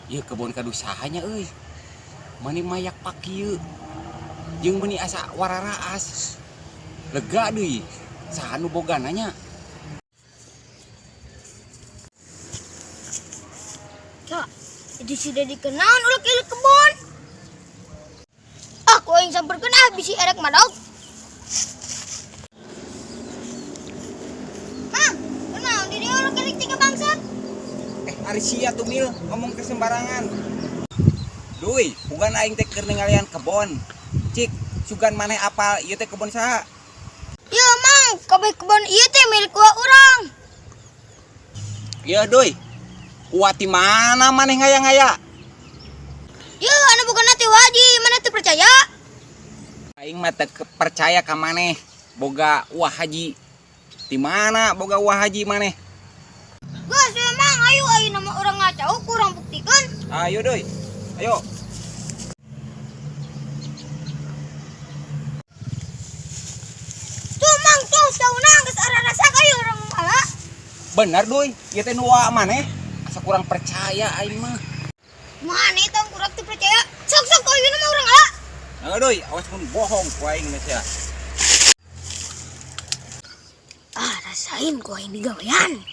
Ieu kebon kadu saha nya euy. Mani mayak pak kieu. Jeung meuni asa wararaas. Lega deui. Saha nu bogana nya? Cak, itu sudah dikenal ulah kieu kebon. Ah, ku aing samperkeun ah bisi erek madog. Mang, kunaon di dieu ulah kieu tiga bangsat? Ari sia tuh mil ngomong ke sembarangan. Duy, bukan aing teh keur ningalian kebon. Cik, sugan maneh apal ieu teh kebon saha? Ieu Mang, kabeh kebon ieu teh milik gua urang. Ieu Duy. Uwa ti mana maneh ngaya-ngaya? Ieu anu bukan teh Haji, maneh teu percaya? Aing mah teu percaya ka maneh boga uah haji. Di mana boga uah haji maneh? Geus we Mang, ayo ayeuna mah urang ngacau kurang buktikeun. Ayo Duy. Ayo. Tuh Mang, tuh sauna geus ararasak ayo urang ngala. Bener Duy, ieu teh nu uah maneh. Asa kurang percaya aing mah. Maneh tong kurang teu percaya. Sok-sok ayeuna mah urang ngala. Ayo Duy, awas mun bohong ku aing mah sia. Ah, rasain ku aing digawean.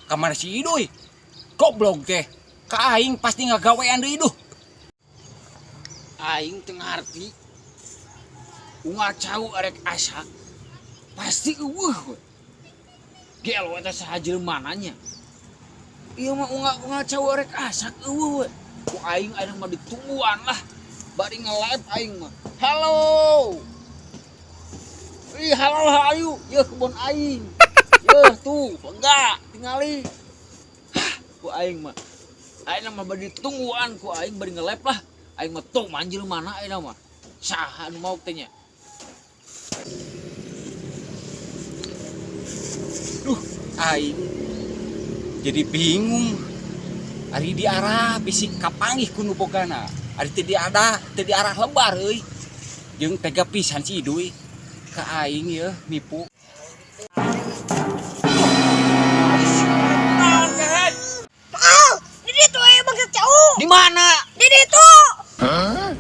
Kamana si Iduy? Goblok teh. Ka aing pasti ngagawean deui duh. Aing teu ngarti. Unggal cau arek asak pasti eueuh we. Gelo eta saha jelema nya. Ieu mah unggal cau arek asak eueuh we. Ku aing ayeuna mah ditungguan lah. Bari nge-live aing mah. Halo. Ih, halo ayu, yeuh kebon aing. Yeuh tuh, enggak tingali. Hah, ku aing mah. Ayeuna mah bari ditungguan ku aing bari nge-live lah. Aing mah tong manjil mana ayeuna mah. Saha anu maok teh nya? Duh, aing jadi bingung. Ari di arah bisi kapanggih ku nu bogana. Ari teu diada, teu di arah lebar euy. Jeung tega pisan si Iduy ka aing yeuh nipu. Mang, di ditu aya bangsat cau. Di mana? Di ditu.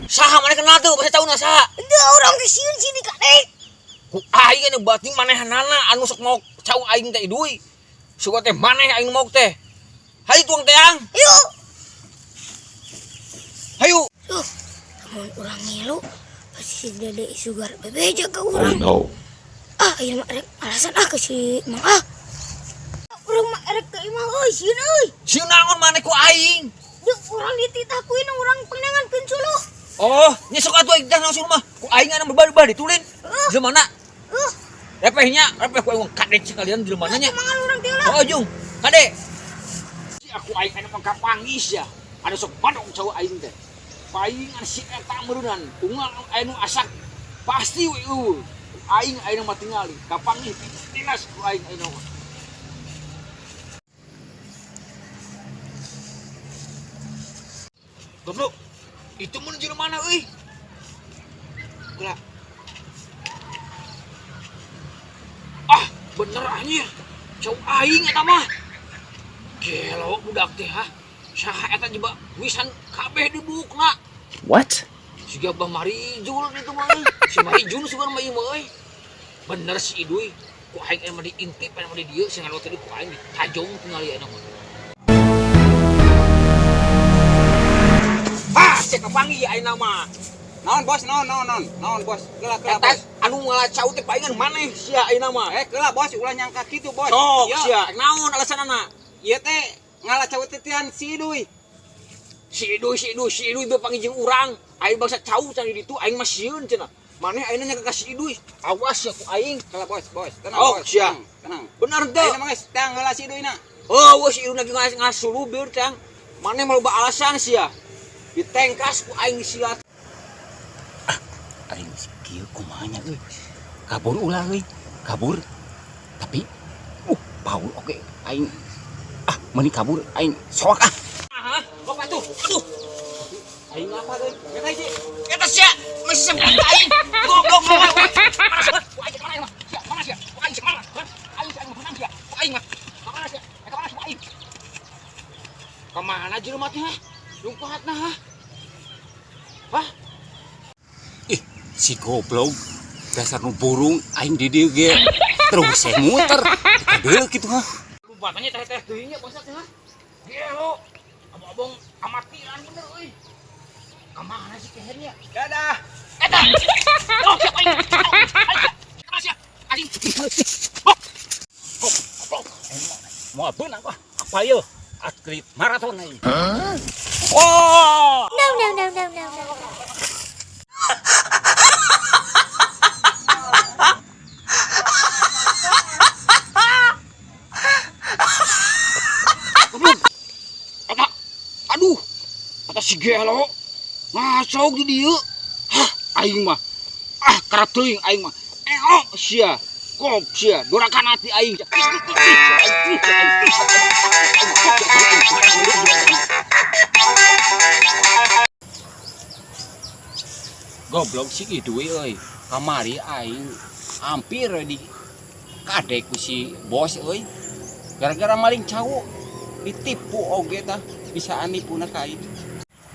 Saha maneh kenal tuh bangsa cauna saha? Henteu urang teh sieun sini kadek. Ku aing anu berarti manehanana anu sok maok cau aing teh Iduy. Sugan teh maneh aing nu maok teh. Hayu tuang teang. Hayu. Hayu. Duh, lamun urang ngilu pasti si Dede Sugar bebeja ka urang. Oh no. Ah, ieu mah erek alasan ah ke si Mang ah. Urang mah erek ke imah euy, sieun euy. Sieun naon maneh ku aing? Duh, urang dititah ku inung urang pandangankeun suluh. Oh, nya sok atuh aing teh langsung mah. Ku aing anu berbari-bari tulin. Jelema mana? Repehnya, repeh ku aing kadek sekalian jelema nya. Mangan urang teh lah. Oh, jung. Kade. Si aku aing anu mah kapangis ya. Anu sok madong cau aing teh. Paing anu si eta meureunnan, unggal anu asak pasti we eueuh. Aing ayeuna mah tingali kapanggih dinas ku aing ayeuna mah. Goblok. Itu mun jelema mana euy? Gerak. Ah, bener anjir. Cau aing eta mah. Gelo budak teh ha. Saha eta jeba wisan kabeh dibukna. What? Siga Bah Marijul itu mah euy. Si Marijul sugan mah ieu mah euy. Bener si Iduy. Ku aing aya mah diintip aya mah di dieu sing ngalewat tadi ku aing ditajong tingali ayeuna mah. Ah, cek kapanggih ayeuna mah. Naon bos, naon naon naon. Naon bos? Geula geula Eta bos. anu ngala cau teh paingan maneh sia ayeuna mah. Geula bos, ulah nyangka kitu bos. Sok Ieu, sia, naon alasanana? Ieu teh ngala cau teh tian si Iduy. Si Iduy, si Iduy, si Iduy beuh panggih jeung urang. Aing bangsa cau can di ditu aing mah sieun cenah. Maneh ayeuna nya ka si Iduy. Awas ya ku aing. Geula bos, bos. Tenang Oh, bos. sia. Tenang, tenang. Bener teu? Ayeuna mah geus tang heula si Iduy na. Oh, wah si Iduy lagi ngasuluh bieu tang. Maneh mah loba alasan sia. Ditengkas ku aing disilat. Ah, aing si kieu kumaha nya euy. Kabur ulah euy. Kabur. Tapi paul oke aing. Ah, mending kabur aing soak ah. Ah, bapak tuh. Aduh. Aing apa euy? Eta hiji. Eta sia masih sempit aing. Goblok goblok. Kamana jelema teh? Hah? Lungkuhatna hah? Hah? Ih, si goblok. Dasar nu burung aing di dieu ge. Terus saya muter. Kadeuleu kitu hah. Lumpatannya teh-teh teuing nya bosna teh hah? Gelo. Abang-abang amatiran bener euy. Kamana sih kehernya? Dadah. Eta. Oh, siap aing. Aing. Aing. Aing. Oh. Goblok. Moal beunang wah. Apa ieu? Atlet maraton aing. Wah. No, no, no, no, no, no. Goblok. Eta. Aduh. Eta si gelo. Ngasok di dieu. Hah, aing mah. Ah, karep teuing aing mah. Eo sia. Kop sia, dorakan hati aing. Goblok si Idui euy. Kamari aing hampir di kade ku si bos euy. Gara-gara maling cau ditipu oge tah bisa nipuna ka aing.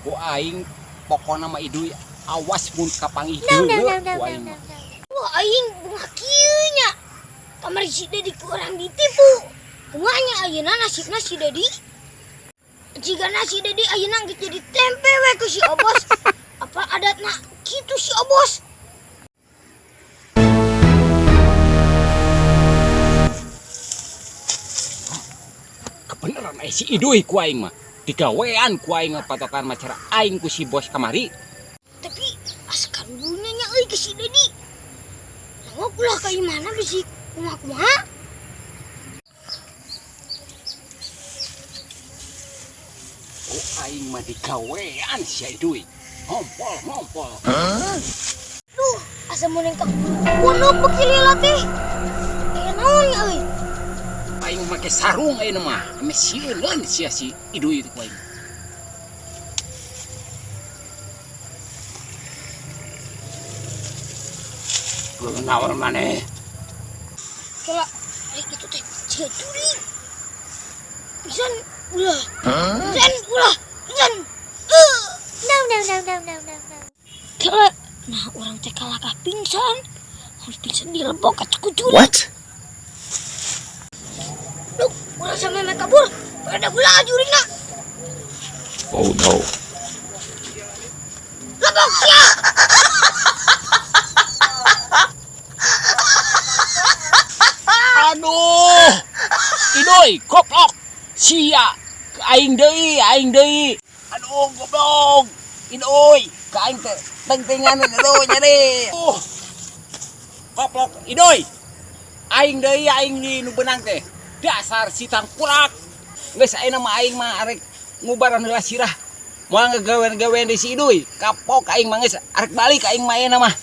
Ku aing pokona mah Idui awas mun kapanggih No, no, deuleu no, no, ku no, aing no, mah. no. Wah, aing bunga kieu nya. Kamari si Dedi ku urang ditipu. Kumaha ayeuna nasibna si Dedi? Jika si Dedi ayeuna geus jadi tempe we ku si Obos. Apa adatna kitu si Obos? Kebeneran eh si Idui ku aing mah. Digawean ku aing mah patokan macara aing ku si bos kamari. Tapi asa karunya nya euy ke si Dedi. Nangok ulah ka imahna bisi kumaha-kumaha. Ku aing mah digawean si Idui. Ngompol, ngompol. Duh, asa meunang ka pondok beuki lila teh. Aya naon nya euy? Aing make sarung ayeuna mah. Ame sieuneun sia si Idui itu ku aing. Naon maneh? Kela ari kitu teh jiga jurig. Pisan ulah. Pisan ulah. Pisan. No, no, no, no, no, no, no. Kela nah urang teh kalakah pingsan. Harus pingsan dilebok atuh ku jurig. What? Duh, urang sampe meh kabur. Pada gula jurigna. Oh no. Lebok sia. Aduh. Idoi, goblok. Sia. Aing deui, aing deui. Aduh, goblok. Idoi, ka aing teh tengtengan aduh nyari. Goblok, Idoi. Aing deui, aing di nu beunang teh. Dasar si tangkurak. Geus ayeuna mah aing mah arek ngubaran heula sirah. Moal ngagawean-gawean di si Idoi. Kapok aing mah geus arek balik aing mah ayeuna mah.